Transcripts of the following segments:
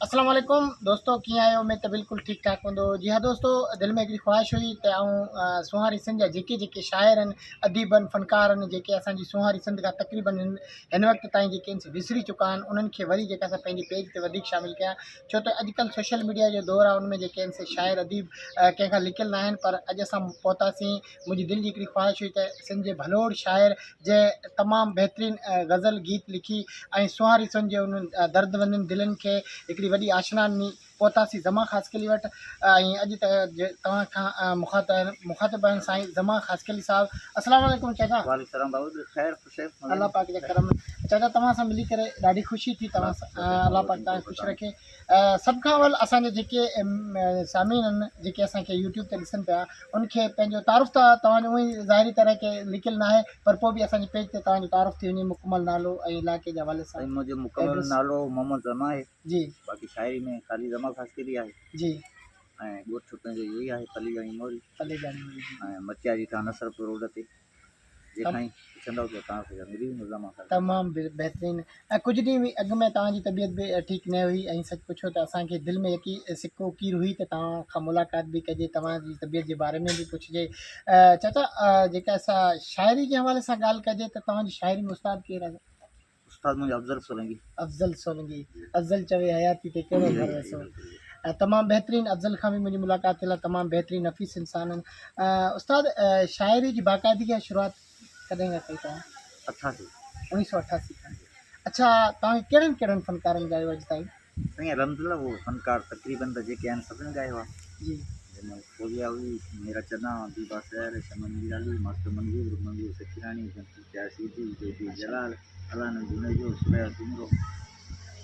اسلام عليڪم دوستو ڪيئن آهيو اميد ته بلڪل ٺيڪ ٺاڪ هوندو جي ها دوستو دل ۾ هڪڙي خواهش هئي ته آئون سونهاري سنڌ جا جيڪي جيڪي شاعر آهن اديب آهن فنڪار آهن جيڪي اسان جي سونهاري سنڌ کان تقريبن هن وقت تائين جيڪي آهن سي وسري چڪا آهن انهن کي وري جيڪا سا پنهنجي پيج تي وڌيڪ شامل ڪيان ڇو ته اڄڪلهه سوشل ميڊيا جو دور آهي ان ۾ جيڪي آهن سي شاعر اديب ڪنهن کان لڪيل نه آهن پر اڄ اسان پهتاسين منهنجي دل جي هڪڙي خواهش هئي ته سنڌ جي ڀلوڙ شاعر جنهن تمام بهترين غزل گيت لکي ۽ سونهاري سنڌ جي انهن درد وندين دلين کي هڪڙي وڏي آشنا ڏني پهتاسين زمان خاصخيلي وٽ ۽ اڄ ته توهان کان مخاطب آهن سائين زمان خاصخيلي صاحب السلام عليڪم چاچا. وعليڪم السلام بابا خير خوش الله پاڪ جي ڪرم چاچا توهان سان ملي ڪري ڏاڍي خوشي ٿي توهان الله پاڪ توهان کي خوش رکي سڀ کان اول اسان جا جيڪي سامعين آهن جيڪي اسان کي يوٽيوب تي ڏسن پيا ان کي پنهنجو تعارف ته توهان جو اونئن ئي ظاهري طرح ڪي لڪيل ناهي پر پوء به اسان جي پيج تي توهان جو تعارف ٿي وڃي مڪمل نالو ۽ علائقي جي حوالي سان سائين منهنجو مڪمل ايڊريس نالو محمد زمان آهي جي باقي شاعري ۾ خالي زمان خاصخيلي آهي جي ۽ ڳوٺ پنهنجو اهو ئي آهي پليجاڻي موري پليجاڻي موري جي ۽ مٽياري کان نصرپور روڊ تي تمام بهترين ۽ ڪجهه ڏينهن اڳ ۾ توهان جي طبيعت به ٺيڪ نه هئي ۽ سچ پڇو ته اسان کي دل ۾ يڪي سڪو ڪير هئي ته توهان کان ملاقات به ڪجي توهان جي طبيعت جي باري ۾ به پڇجي چاچا جيڪا سا شاعري جي حوالي سان ڳالهه ڪجي ته توهان جي شاعري ۾ استاد ڪير آهي؟ استاد منهنجو افضل سولنگي. افضل سولنگي افضل چوي حياتي تي ڪهڙو ڀروسو تمام بهترين افضل کان به منهنجي ملاقات ٿيل آهي تمام بهترين نفيس انسان آهن استاد شاعري جي باقاعدگي کان شروعات ڪڏهن کان ڪئي توهان؟ 88. 1988 کان اڇا توهان کي ڪهڙن ڪهڙن فنڪارن ڳايو اڄ تائين؟ سائين الحمد لله اهو فنڪار تقريبن ته جيڪي آهن سڀني ڳايو آهي جي جنهن ۾ فوزيا هئي، ميرا چنا، ديبا سحر، شمن ميرالي، ماسٽر منظور، منظور سکيراڻي، جمشيد پيار سيدي، جوڌي جلال، الانند جوڻيجو، ثريا سومرو،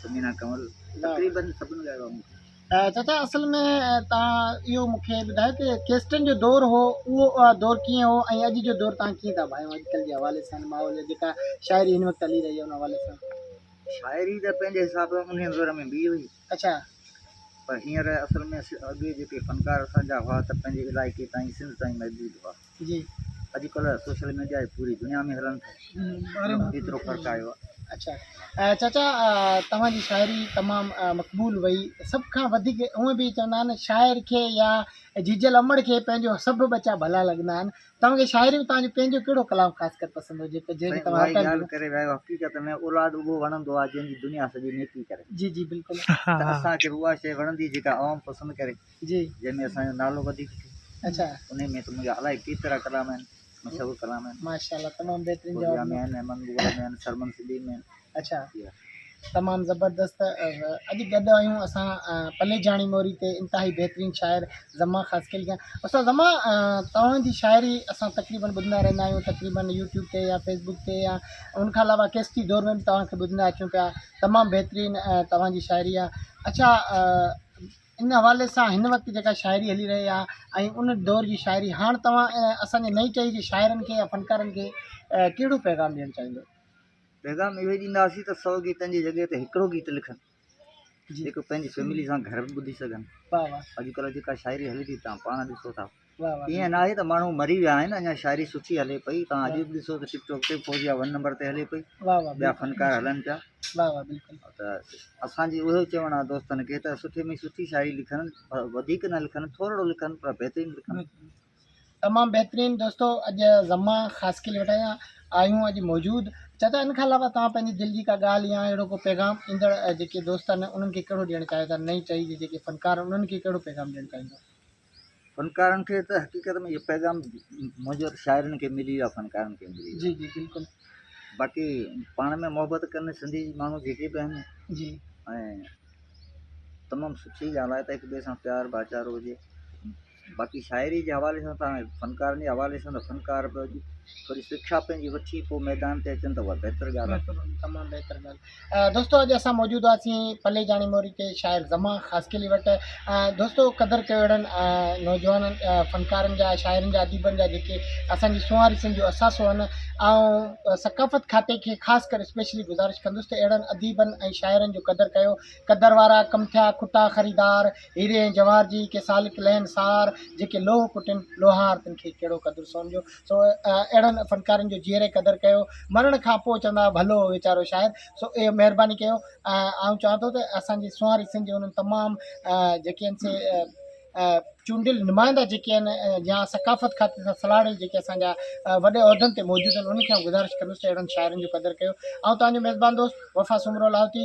ثمينه ڪنول تقريبن سڀني ڳايو آهي مون کي. چاچا اصل ۾ توهان اهو مون کي ٻڌايو ته ڪيسٽن جو دور هو اهو دور ڪيئن هو ۽ اڄ جو دور توهان ڪيئن ٿا ڀانئيو اڄڪلهه جي حوالي سان ماحول جيڪا شاعري هن وقت هلي رهي آهي ان حوالي سان. شاعري ته پنهنجي حساب سان انهيء دور ۾ ٻي هئي. اڇا. پر هينئر اصل ۾ اڳي جيڪي فنڪار اسان جا هئا ته پنهنجي علائقي تائين سنڌ تائين محدود هئا. جي. اڄڪلهه سوشل ميڊيا پوري دنيا ۾ هلن ٿا. ايترو فرق آيو آهي. اڇا چاچا توهان جي شاعري تمام مقبول وئي سڀ کان وڌيڪ هونء به چوندا آهن شاعر کي يا جيجل امڙ کي پنهنجو سڀ ٻچا ڀلا لڳندا آهن توهان کي شاعري ۾ توهان جو پنهنجو ڪهڙو ڪلام خاص ڪري پسند هو جيڪو جنهن کي سائين توهان اها ئي هر ٽائيم ڳالهه ڪري ويا آهيو حقيقت ۾ اولاد اهو وڻندو آهي جنهن جي دنيا سڄي نيڪي ڪري جي جي بلڪل ته اسان کي به اها شيء وڻندي جيڪا عوام پسند ڪري جي جنهن ۾ اسان جو نالو وڌيڪ ٿئي اڇا انهي ۾ ته منهنجا الائي ڪيترا ڪلام آهن مشهور ڪلام آهن ماشاءالله تمام بهترين جواب ڪوريا ۾ آهن احمد مغل ۾ آهن سرمن سنڌي ۾ آهن اڇا تمام زبردست اڄ گڏ آهيون اسان پليجاڻي موري تي انتهائي بهترين شاعر زمان خاصخيلي کان استاد زمان توهان جي شاعري اسان تقريبن ٻڌندا رهندا آهيون تقريبن يوٽيوب تي يا فيسبوڪ تي يا ان کان علاوه ڪيسٽي دور ۾ به توهان کي ٻڌندا اچون پيا تمام بهترين توهان جي شاعري آهي اڇا ان حوالي سان هن وقت جيڪا شاعري هلي رهي آهي ۽ ان دور جي شاعري هاڻ توهان اسان جي نئين ٽهي جي شاعرن کي يا فنڪارن کي ڪهڙو پيغام ڏيڻ چاهيندو پيغام اهو ئي ڏينداسين ته سئو گيتن جي جڳهه تي هڪڙو گيت لکن جي جيڪو پنهنجي فيملي سان گهر به ٻڌي سگهن واهه واهه اڄڪلهه جيڪا شاعري هلي ٿي توهان پاڻ ڏسو ٿا واهه واهه ائين ناهي ته ماڻهو مري ويا آهن اڃا شاعري سٺي هلي پئي توهان اڄ به ڏسو ته ٽڪ ٽاڪ تي فوزيا ون نمبر تي هلي پئي واهه واهه ٻيا بلڪل فنڪار هلن پيا واهه واهه بلڪل ته اسانجي اهو ئي چوڻ آهي دوستن کي ته سٺي ۾ سٺي شاعري لکن وڌيڪ نه لکن ٿورڙو لکن پر بهترين لکن تمام بهترين دوستو اڄ زمان خاصخيلي وٽ آيا آهيون اڄ موجود چاچا ان کان علاوه توهان پنهنجي دل جي ڪا ڳالهه يا اهڙو ڪو پيغام ايندڙ جيڪي دوست آهن انهن کي ڪهڙو ڏيڻ چاهيو ٿا نئين ٽهي جي جيڪي فنڪار آهن انهن کي ڪهڙو پيغام ڏيڻ چاهيندو؟ فنڪارن کي ته حقيقت ۾ اهو پيغام منهنجو ته شاعرن کي ملي ويو آهي فنڪارن کي ملي ويو جي جي بلڪل باقي پاڻ ۾ محبت ڪن سنڌي ماڻهو جيڪي به آهن جي ۽ تمام سٺي ڳالهه آهي ته هڪ ٻئي سان پيار ڀائيچارو هجي باقي شاعري جي حوالي سان ته فنڪارن جي حوالي سان ته فنڪار به اڄ ٿوري سکيا پنهنجي وٺي پوء ميدان تي اچن ته اها بهتر ڳالهه آهي. تمام بهتر ڳالهه دوستو اڄ اسان موجود هئاسين پليجاڻي موري تي شاعر زمان خاصخيلي وٽ دوستو قدر ڪيو اهڙن نوجوانن فنڪارن جا شاعرن جا اديبن جا جيڪي اسان جي سونهاري سنڌ جو اثاثو آهن آئون ثقافت کاتي کي خاص ڪري اسپيشلي گذارش ڪندس ته اهڙن اديبن ۽ شاعرن جو قدر ڪيو قدر وارا ڪم ٿيا کٽا خريدار، هيري ۽ جواهر جي، ڪي سالڪ لهن سار، جيڪي لوهه ڪٽين لوهار، تن کي ڪهڙو قدر سون جو. سو اهڙا. اهڙن فنڪارن جو جيئري قدر ڪيو مرڻ کان پوء چوندا ڀلو هو ويچارو شاعر سو اهو مهرباني ڪيو ۽ آئون چوان ٿو ته اسان جي سونهاري سنڌ جي انهن تمام جيڪي آهن سي چونڊيل نمائندا جيڪي آهن يا ثقافت کاتي سان سلهاڙيل جيڪي اسان جا وڏي عهدن تي موجود آهن انهن کي آئون گذارش ڪندس ته اهڙن شاعرن جو قدر ڪيو. آئون توهان جو ميزبان دوست وفا سومرو لاهوتي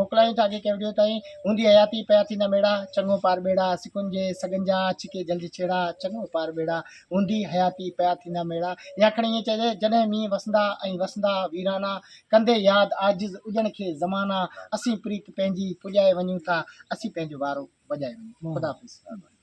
موڪلايون ٿا اڳي ڪنهن وڊيو تائين هوندي حياتي پيا ٿيندا ميڙا چڱو پار ٻيڙا سڪن جي سڳن جا ڇڪي جلج ڇيڙا چڱو پار ٻيڙا هوندي حياتي پيا ٿيندا ميڙا يا کڻي ائين چئجي جڏهن مينهن وسندا ۽ وسندا ويرانا ڪندي ياد عاجز اڄڻ کي زمانا اسين پريت پنهنجي پڄائي وڃون ٿا اسين پنهنجو وارو وڄائي وڃون خدا حافظ.